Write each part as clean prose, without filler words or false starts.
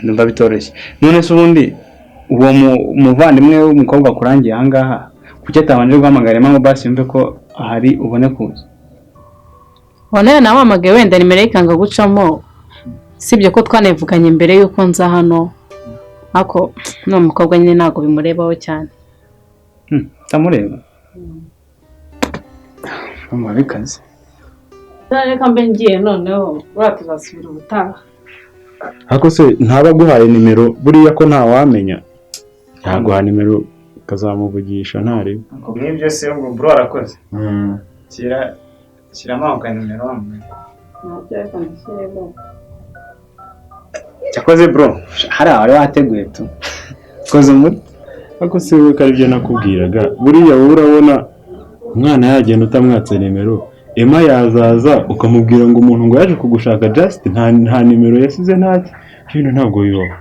Ndumva bitoroshye. None se ubundi uwo muvandimwe w'umukobwa akurangiye aha ngaha, kuki atabanje guhamagara Emma ngo basi yumve ko ahari ubone kuza? Wallahi namuhamagaye, wenda nimero ye ikanga gucamo, sibye ko twanavuganye mbere y'uko nza hano, ariko n'uwo mukobwa nyine ntabwo bimurebaho cyane. Utamureba, urumva bikaze. Reka mbe ngiye noneho, buriya tuzasubira ubutaha. Ariko se ntaba aguhaye nimero buriya ko ntawamenya? Ntaguha nimero ukazamuvugisha ntarebe. Nk'ibyo se ubwo bro arakoze, shyira shyiramo ako kanimero wa mugani. Ntacyo, reka ndishyiremo. Cyakoze bro, hariya wari wateguye tu, koze umuti. Ariko se wowe ko aribyo nakubwiraga, buriya wowe urabona umwana yagenda utamwatse nimero? Emma yazaza ukamubwira ngo umuntu ngo yaje kugushaka, just nta nimero yasize, ntacyo, ibintu ntabwo bibaho.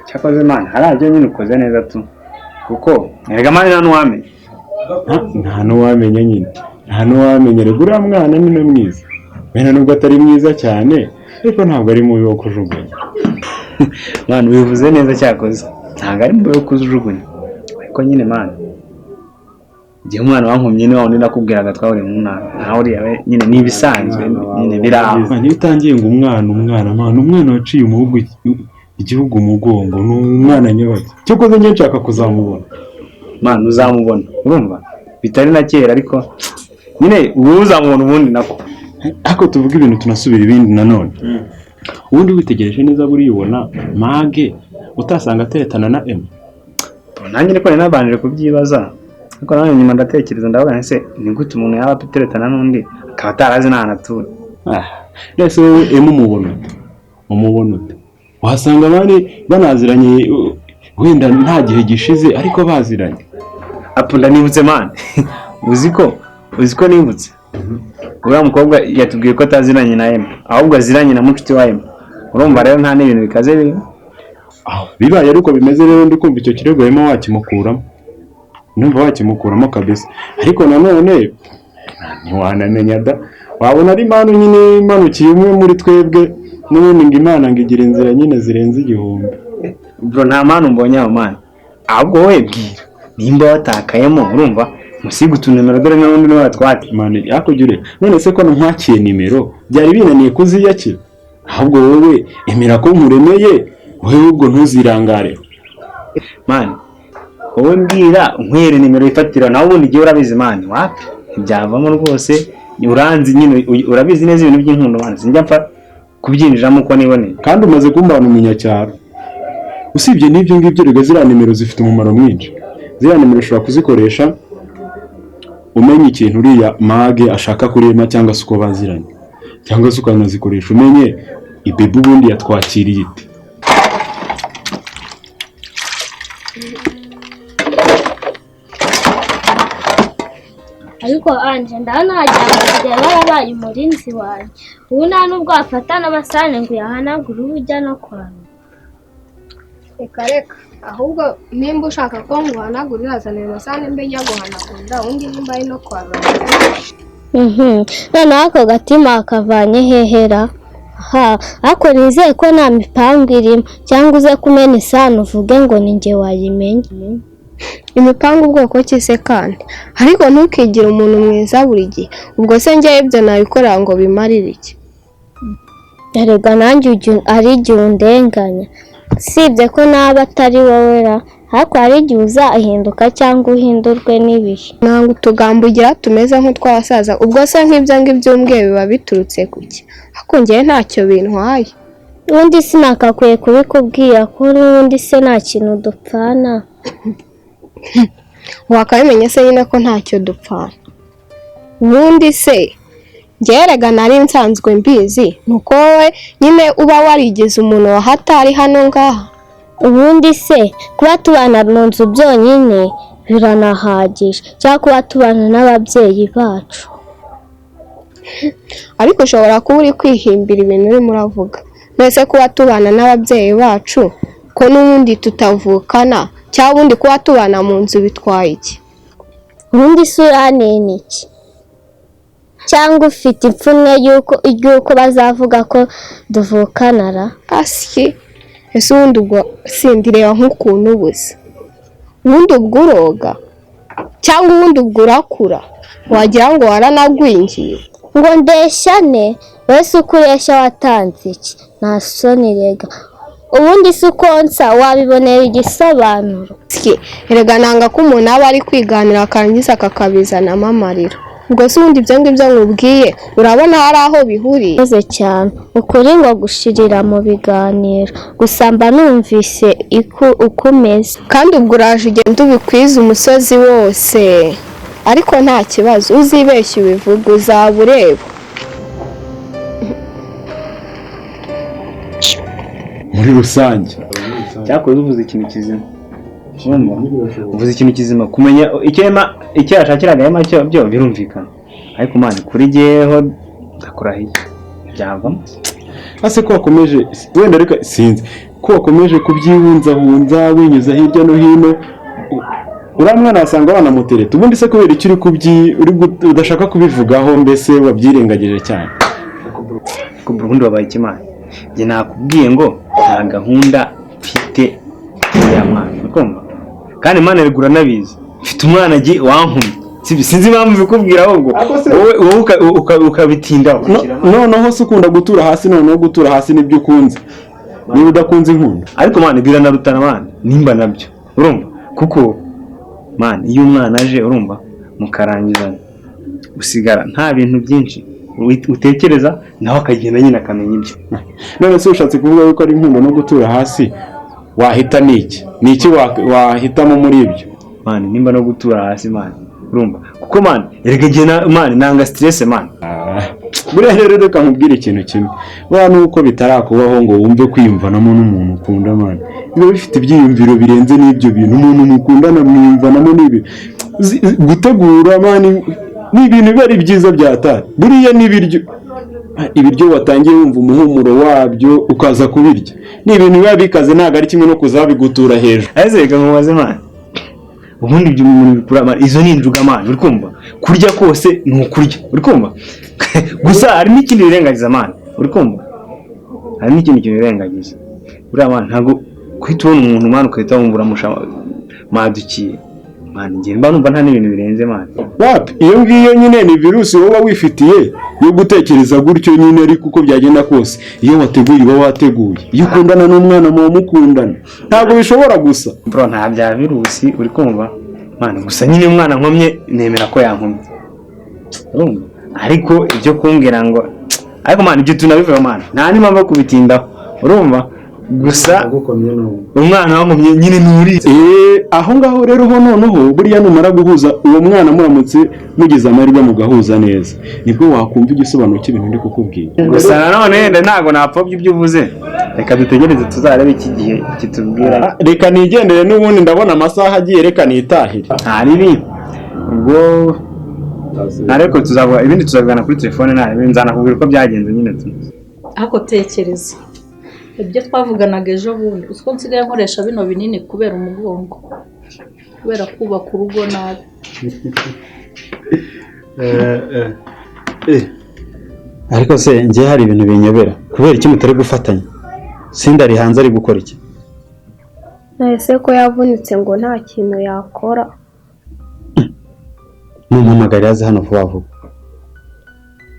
Cyakoze man, hariya byo nyine ukoze neza tu, kuko erega man nta n'uwamenya. Nta n'uwamenya nyine, nta n'uwamenya. Reka uriya mwana ni na mwiza wenda, nubwo atari mwiza cyane, ariko ntabwo ari mubi wo kujugunya. Man, ubivuze neza. Cyakoze ntabwo ari mubi wo kujugunya, ariko nyine man, igihe umwana wankomye ni wa wundi nakubwiraga twahuriye mu ntara, nawe uriya we nyine ni ibisanzwe nyine, biri aho. Niyo utangiye ngo umwana, umwana, mwana, umwana waciye umuhugu igihugu umugongo, ni umwana nyabaki? Cyokoze njye nshaka kuzamubona. Man, uzamubona, urumva bitari na kera, ariko nyine ubu uzamubona ubundi nako. Ariko tuvuge ibintu tunasubira ibindi nanone. Ubundi witegereje neza, buriya ubona mage utasanga ateretana na Emma? Nanjye niko nari nabanje kubyibaza, ariko nanone nyuma ndatekereza, ndavuga nti: "Se ni gute umuntu yaba ateretana n'undi akaba atarazi n'ahantu atuye?" Ah, ese wowe Emma umubona ute? Umubona ute? Wasanga bari banaziranye, wenda nta gihe gishize ariko baziranye. Apu, ndanibutse man, uzi ko nibutse, uriya mukobwa yatubwiye ko ataziranye na Emma, ahubwo aziranye na mucuti wa Emma. Urumva rero nta n'ibintu bikaze birimo. Ah, bibaye ariko bimeze rero, ndi kumva icyo kirego Emma wakimukuramo, numva wakimukuramo kabisa. Ariko nanone ntiwanamenya da, wabona ari impano nyine imanukiye umwe muri twebwe. N'ubundi ngo Imana ngo igira inzira nyine zirenze igihumbi. Bro, nta mpano mbonye aho man, ahubwo wowe bwira nimba watakayemo, urumva musiga utunimero, dore n'ubundi niwe watwate. Mane hakurya ureba, none se ko nkwakiye nimero byari binaniye kuziyakira? Ahubwo wowe emera ko nkuremeye, wowe ubwo ntuzirangare. Man, wowe mbwira nkwere nimero yifatira, nawe ubundi igihe urabizi man, wapi, ntibyavamo rwose. Uranzi nyine, urabizi neza ibintu by'inkundo man, sinjya mpfa kubyinjiramo uko niboneye. Kandi umaze kumbana umunyacyaro. Usibye n'ibyo ngibyo rega, ziriya nimero zifite umumaro mwinshi. Ziriya nimero ushobora kuzikoresha umenya ikintu uriya mage ashaka kuri Emma, cyangwa se uko baziranye, cyangwa se ukanazikoresha umenye ibebe ubundi yatwakiriye ite. Ariko anje ndabona wagira ngo basigaye barabaye umurinzi wanjye. Ubu nta nubwo wafata n'amasahani ngo uyahanagure, uba ujya no kwarura. Reka reka, ahubwo nimba ushaka ko nguhanagurira, zana ayo masahani mbe njya guhanagurira, ubundi nimba ari no kwarura. Noneho ako gatima kavanye hehera ha? Ariko nizeye ko nta mipangu irimo, cyangwa uze kumena isahani uvuge ngo ni njye wayimenye. Imipangu ubwoko ki se kandi? Ariko ntukigire umuntu mwiza buri gihe. Ubwo se njyewe ibyo nabikora ngo bimarire iki? Erega nanjye hari igihe undenganya, usibye ko naba atari wowe ra, ariko hari igihe uzahinduka cyangwa uhindurwe n'ibihe. Nanga utugambo ugira tumeze nk'utw'abasaza. Ubwo se nk'ibyo ngibyo umbwiye biba biturutse ku ki? Ariko njyewe ntacyo bintwaye. Ubundi sinakakwiye kubikubwira, ko n'ubundi se nta kintu dupfana. Wakabimenye se nyine ko ntacyo dupfana? Ubundi se njyewe erega nari nsanzwe mbizi, ni uko wowe nyine uba warigize umuntu wa hatari hano ngaha. Ubundi se kuba tubana mu nzu byonyine biranahagije, cyangwa kuba tubana n'ababyeyi bacu? Ariko ushobora kuba uri kwihimbira ibintu urimo uravuga. Mbese kuba tubana n'ababyeyi bacu, ko n'ubundi tutavukana, cyangwa ubundi kuba tubana mu nzu bitwaye iki? Ubundi se uranena iki? Cyangwa ufite ipfunwe ry'uko bazavuga ko duvukana ra? Asyi. Ese ubundi ubwo sindireba nk'ukuntu ubuze, ubundi ubwo uroga cyangwa ubundi ubwo urakura, wagira ngo waranagwingiye. Ngo ndeshyane wese uko ureshya watanze iki? Nta soni rega, ubundi si uko nsa wabibonera igisobanuro. Sye, erega nanga ko umuntu aba ari kwiganira akarangiza akakabizanamo amarira. Ubwo se ubundi ibyo ngibyo nkubwiye urabona hari aho bihuriye? Murakoze cyane, ukuri ngo gushirira mu biganiro, gusa mba numvise uko umeze. Kandi ubwo uraje ugenda ubikwiza umusozi wose, ariko nta kibazo, uzibeshye ubivuge uzaba ureba. Muri rusange Cyakoze uvuze ikintu kizima. Urumva? Uvuze ikintu kizima, kumenya icyo Emma, icyo yashakiraga Emma cyo byo birumvikana, ariko man kuri jyeho ndakurahiye byavamo. Ase ko wakomeje, wenda reka sinzi ko wakomeje kubyihunzahunza winyuza hirya no hino, uriya mwana wasanga wanamutereta. Ubundi se kubera icyo uri kubyi uri udashaka kubivugaho, mbese wabyirengagije cyane? Ariko ubundi wabaye ikimana, njye nakubwiye ngo nta gahunda mfite ya mwana, urikumva? Kandi Imana erega uranabizi, mfite umwana wankumye, sibyo? Sinzi impamvu mbikubwira ahubwo wowe ukabitindaho. Noneho se ukunda gutura hasi, noneho gutura hasi nibyo ukunze, niba udakunze inkundo. Ariko man biranarutana man, nimba nabyo urumva, kuko man iyo umwana aje urumva mukarangizanya, usigara nta bintu byinshi utekereza, nawe akagenda nyine akamenya ibyo. None se ushatse kuvuga yuko ari inkundo no gutura hasi, wahita niki? Ni iki wahitamo muri ibyo? Man nimba no gutura hasi man, urumva, kuko man erega njye man nanga stress man. Buriya rero reka nkubwire ikintu kimwe, buriya nuko bitarakubaho ngo wumve kwiyumvanamo n'umuntu ukunda man, biba bifite ibyiyumviro birenze n'ibyo bintu. Umuntu mukundana mwiyumvanamo n'ibi gutegura man ni ibintu biba ari byiza byatari. Buriya n'ibiryo, ibiryo watangiye wumva umuhumuro wabyo ukaza kubirya, ni ibintu biba bikaze, ntabwo ari kimwe no kuzabigutura hejuru. Ese reka nkubaze man, ubundi ibyo umuntu bikura man, izo ni injuga man, uri kumva? Kurya kose ni ukurya, uri kumva? Gusa hari n'ikindi birengagiza man, uri kumva? Hari n'ikindi kintu birengagiza buriya man, ntabwo guhita ubona umuntu man ugahita wumva uramushamadukiye man, njye mba numva nta n'ibintu birenze man. Wapi, iyo ngiyo nyine ni virusi wowe wifitiye yo gutekereza gutyo nyine, ariko uko byagenda kose iyo wateguye uba wateguye. Iyo ukundana n'umwana muba mukundana, ntabwo bishobora gusa. Bro nta bya virusi, uri kumva man? Gusa nyine umwana nkomye nemera ko yankomye, urumva? Ariko ibyo kumbwira ngo ariko man ibyo tunabivuga man, nta n'impamvu yo kubitindaho, urumva? Gusa umwana wankomye nyine nturi. Aho ngaho rero ho noneho buriya numara guhuza uwo mwana, muramutse mugize amahirwe mugahuza neza, nibwo wakumva igisobanuro cy'ibintu ndi kukubwira. Gusa nanone wenda ntabwo napfobya ibyo uvuze, reka dutegereze tuzarebe iki gihe kitubwira. Reka nigendere n'ubundi ndabona amasaha agiye, reka nitahire. Nta ribi ubwo, ariko tuzavuga ibindi, tuzabivugana kuri telefone, nta ribi, nzanakubwira uko byagenze nyine tu. Ariko tekereza ibyo twavuganaga ejo bundi, uko nsigaye nkoresha bino binini kubera umugongo, kubera kubaka urugo nabi. Ariko se njye hari ibintu binyobera, kubera iki mutari gufatanya? Sindi ari hanze ari gukora iki? Nahise ko yavunitse ngo nta kintu yakora. Mumuhamagare aze hano vuba vuba,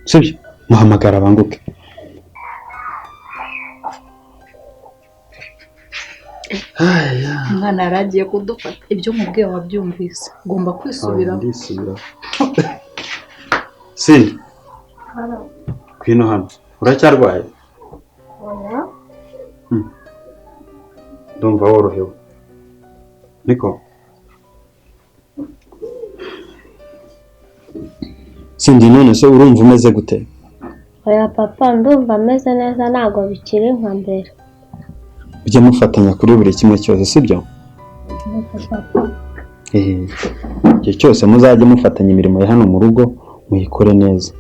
sibyo? Muhamagara abanguke. Umwana yari agiye kudufata, ibyo mubwiye wabyumvise, ugomba kwisubiraho. Sindi ngwino hano, uracyarwaye? Ndumva worohewe. Niko Sindi, none se urumva umeze gute? Oya papa, ndumva ameze neza, ntabwo bikiri nka mbere. Ujye mufatanya kuri buri kimwe cyose, sibyo? Igihe cyose muzajye mufatanya imirimo ya hano mu rugo muyikore neza.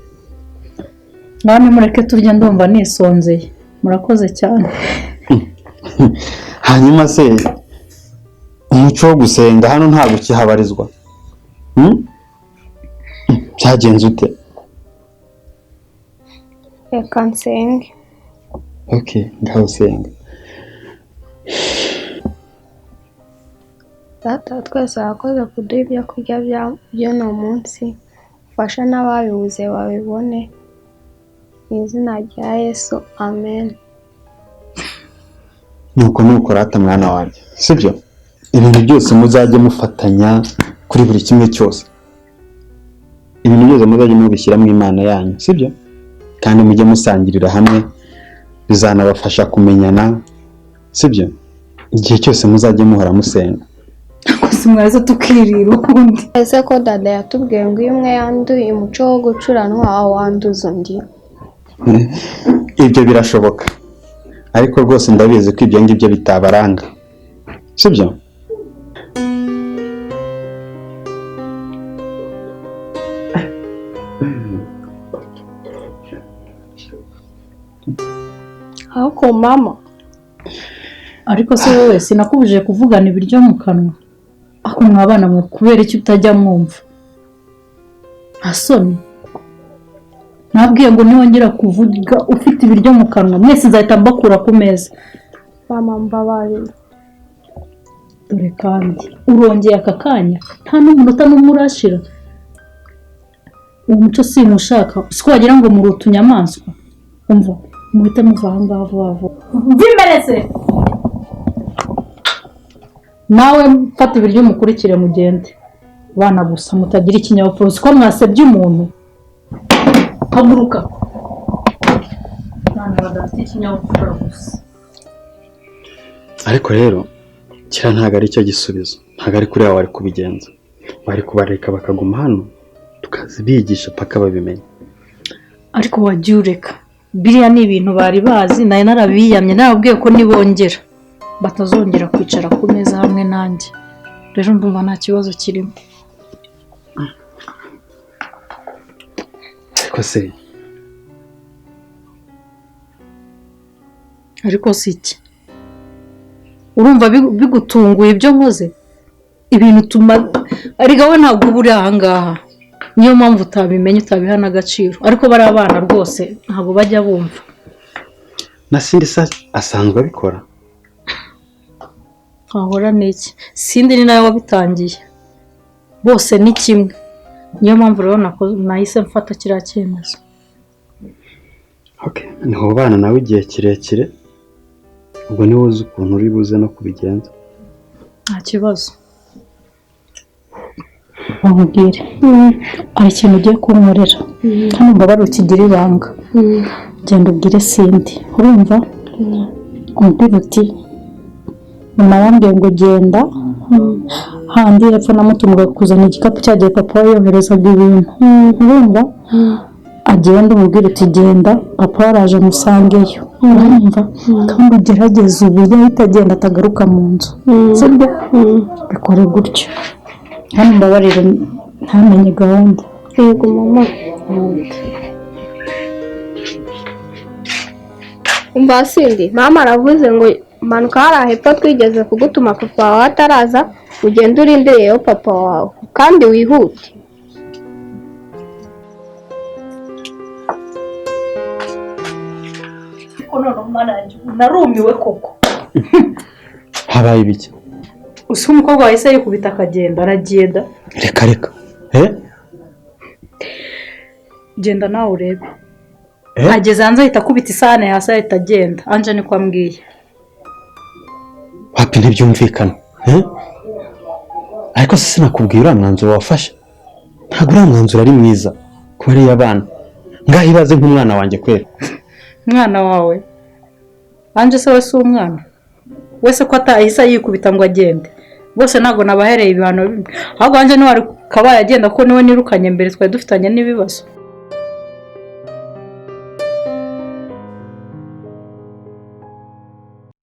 None mureke turye, ndumva nisonzeye. Murakoze cyane. Hanyuma se umuco wo gusenga hano ntabwo ukihabarizwa? Byagenze ute? Reka nsenge. Okay, ngaho senga. Data wa twese wakoze kuduha ibyo kurya by'uno munsi, ufashe n'ababibuze babibone, mu izina rya Yesu, amen. Nuko nuko rata mwana wanjye, sibyo? Ibintu byose muzajye mufatanya kuri buri kimwe cyose, ibintu byose muzajye mubishyiramo Imana yanyu, sibyo? Kandi mujye musangirira hamwe, bizanabafasha kumenyana, sibyo? Igihe cyose muzajye muhora musenga. Gusa mwaza tukirira ukundi. Ese ko dada yatubwiye ngo iyo umwe yanduye umuco wo gucuranwa awanduza undi? Ibyo birashoboka, ariko rwose ndabizi ko ibyo ngibyo bitabaranga, sibyo? Ariko mama, ariko se wowe sinakubujije kuvugana ibiryo mu kanwa? Ako mwabana mwe kubera iki utajya mwumva? Nta soni. Nabwiye ngo niwongera kuvuga ufite ibiryo mu kanwa mwese nzahita mbakura ku meza. Mama mbabarira. Dore kandi urongeye aka kanya nta n'umunota n'umwe urashira. Uwo muco simushaka, siko wagira ngo muri utunyamaswa. Umva, muhite muva aha ngaha vuba vuba. Mva imbere se! Nawe mfata ibiryo mukurikire mugende. Bana gusa mutagira ikinyabupfura, siko mwasebye umuntu. Haguruka. Bana badafite ikinyabupfura gusa. Ariko rero kira ntabwo ari cyo gisubizo, ntabwo ari kuriya wari kubigenza. Bari kubareka bakaguma hano tukazibigisha paka babimenya. Ariko wagiye ureka. Biriya ni ibintu bari bazi, nari narabiyamye, narababwiye ko nibongera batazongera kwicara ku meza hamwe nanjye. Rero ndumva nta kibazo kirimo. Ariko se, ariko si iki? Urumva bigutunguye ibyo nkoze? Ibintu tuma ariko we ntabwo uba uri aha ngaha, niyo mpamvu utabimenya, utabiha n'agaciro. Ariko bari abana rwose ntabwo bajya bumva. Na Sindi asanzwe abikora. Ahora n'iki? Sindi ni nawe wabitangiye, bose ni kimwe. Niyo mpamvu rero nahise mfata kiriya cyemezo. Okay, niho bana nawe igihe kirekire, ubwo niwe uzi ukuntu uri buze no kubigenza. Nta kibazo. Bamubwire hari ikintu ugiye kunkorera hano, mbabare ukigira ibanga. Genda ubwire Sindi, urumva? Umubwire uti mama yambwiye ngo genda handi hepfo namutumaga kuzana igikapu cyagiye papa we yoherezaga ibintu, urumva? Agenda umubwire uti genda papa yaraje musangeyo, urumva? Kandi ugerageze uburyo ahita agenda atagaruka mu nzu, sibyo? Bikore gutyo. Hano mbabarire ntamenye gahunda. Yego mama. Umva Sindi, mama aravuze ngo manuka hariya hepfo twigeze kugutuma papa wawe ataraza, ugende urindiriyeyo papa wawe kandi wihute. Narumiwe koko. Habaye ibiki? Usi umukobwa wahise yikubita akagenda, aragenda. Reka reka. Genda nawe urebe. Ageze hanze ahita akubita isahane hasi ahita agenda. Anje niko ambwiye. Wapi ntibyumvikana. Ariko se sinakubwiye uriya mwanzuro wafashe? Ntabwo uriya mwanzuro ari mwiza kuba ari abana. Ngaho ibaze nk'umwana wanjye kwera. Umwana wawe? Anje se we si umwana? Wese ko atahise yikubita ngo agende. Bose ntabwo nabahereye ibihano bimwe. Ahubwo Anje niwe kabaye agenda kuko niwe nirukanye mbere, twari dufitanye n'ibibazo.